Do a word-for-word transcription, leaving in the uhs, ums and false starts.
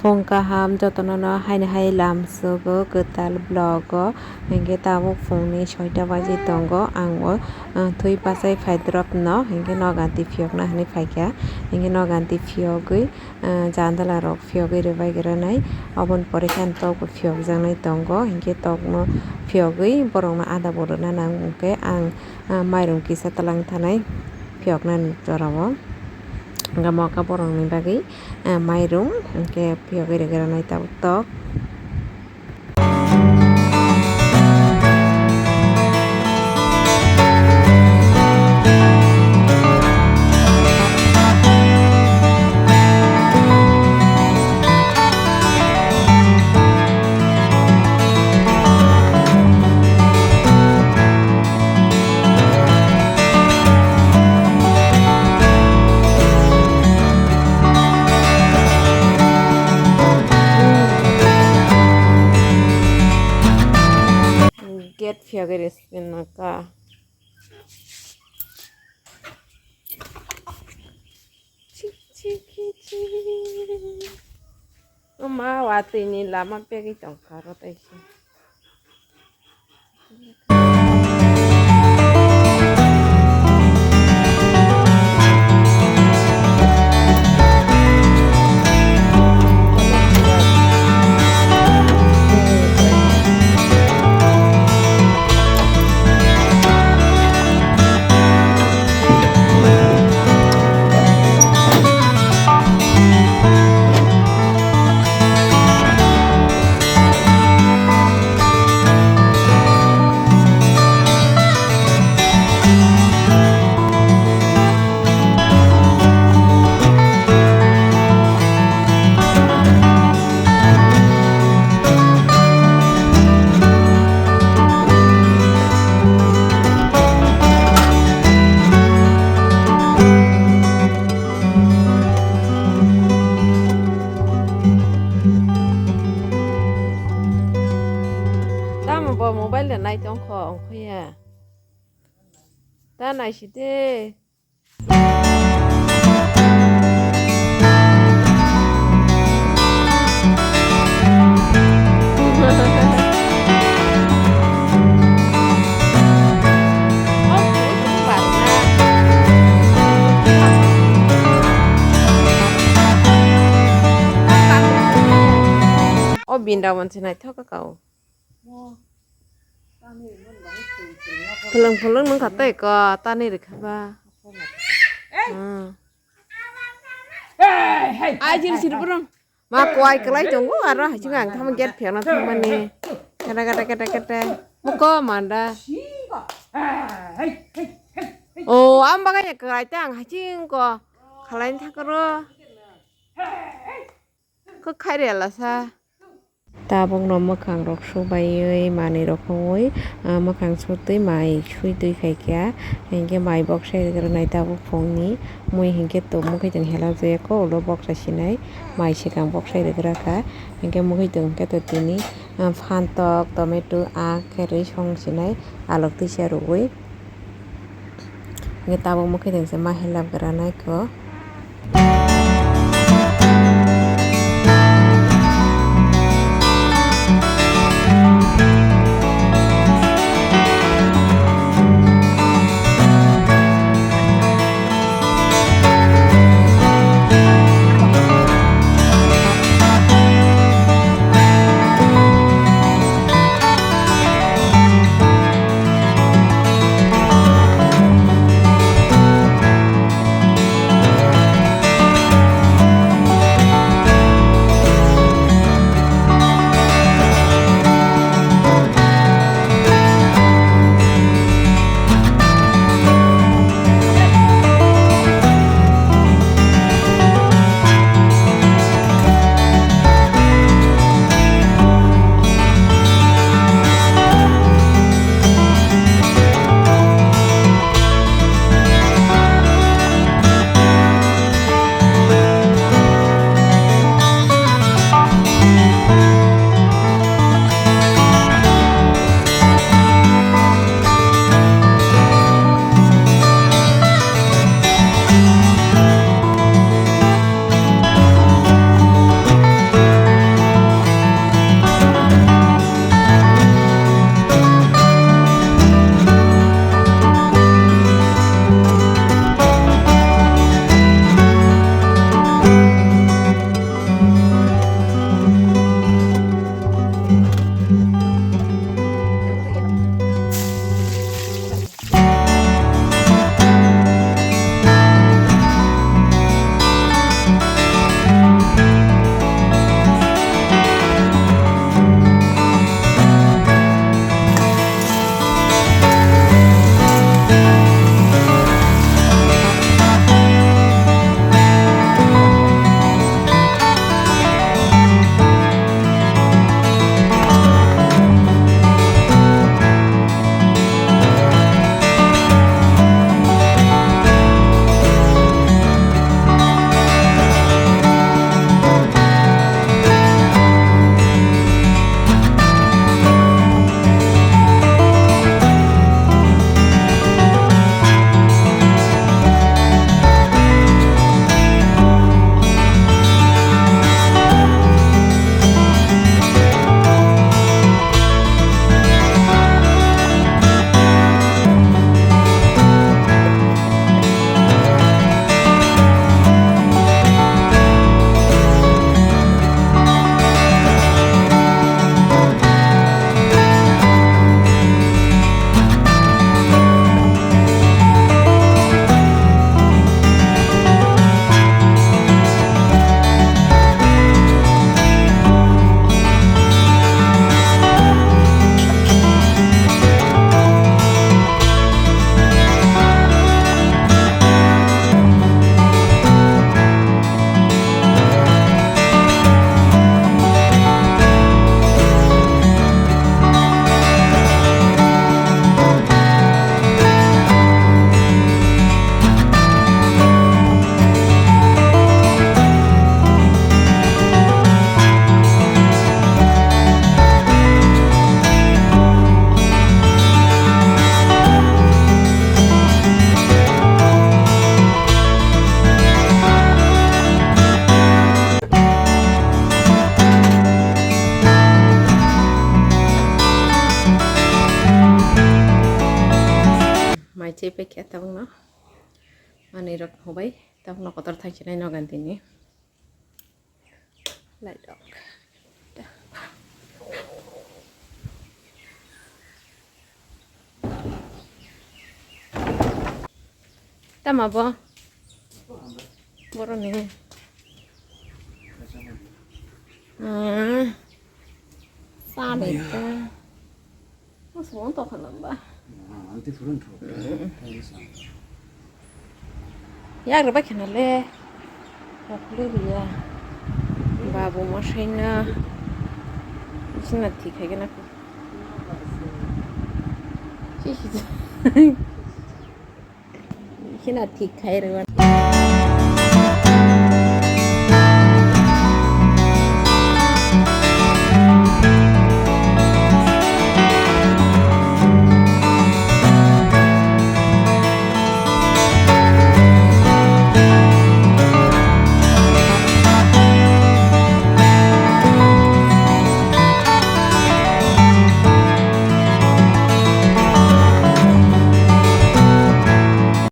Phung kaham jotono no haini hai lamsogo kwtal vlog o, hinkhe tabuk phungni soita baji tongo, ang o, ah, thwi bachai phaidrop no, hinkhe noganti phiyokna hinwi phaikha, hinkhe noganti phiyogwi, ah, jandala rok phiyogwi rwbai rwnai, oboni pore khe ang tok bo phiyokjaknai tongo, hinkhe tok no phiyogwi borok no ada bo rwna nang, hinkhe ang, ah, mairum kisa twlang thanai phiyoknani jora o, hinkhe moka borok ni bagwi. Ah, mairum, hinkhe phiyogwi rwgranai tabuk tok. Gate phiyogwi rwsini nokha. Chik, chik, chik. Oma watwi ni lama begwi tongkha aro taisa. Tamo bo mobile da nai tongkho ongkhoya. Ta naisidi. O Brindaban se naithok kha o. Phwlwng phwlwng nung kha tei ko tani rikha ba. Hmm. Ai jil sir burung. Ma kwai kwlai tongo aro haching ang thama gate phiyokna thangmani. Kata kata kata kata. Muko manda. O am bagai ya kwlai tang haching ko. Khalai thakro. Kok khairela sa. Tabukno mwkhangrok subaiwi manwirok wngwi, ah, mwkhang sutwi mai swi twi khaikha, hinkhe mai boksai rwgwrwnai tabuk phungni mui hinkhe tok mwkhwitwng helajak ya khe ulo boksa sinai mai swkang boksai rwgwrakha, hinkhe mwkhwitwng hinkhe totini, ah, phantok, tomato, aa khe rwi song sinai alok twisa rwgwi. Hinkhe tabuk mwkhwitwng se ma helap gra naikho. Paikha tabukno. Manwi rok hobai. Tabukno kotor thangsinai nogan tini. Light rok. Tama bo? Boroni. Hmm. Sani ta. Mas mo to khalam ba. Yak rwbai khna le. Yak le riya. Babu masai na. Sina thik hai gana. Sina thik hai rwani.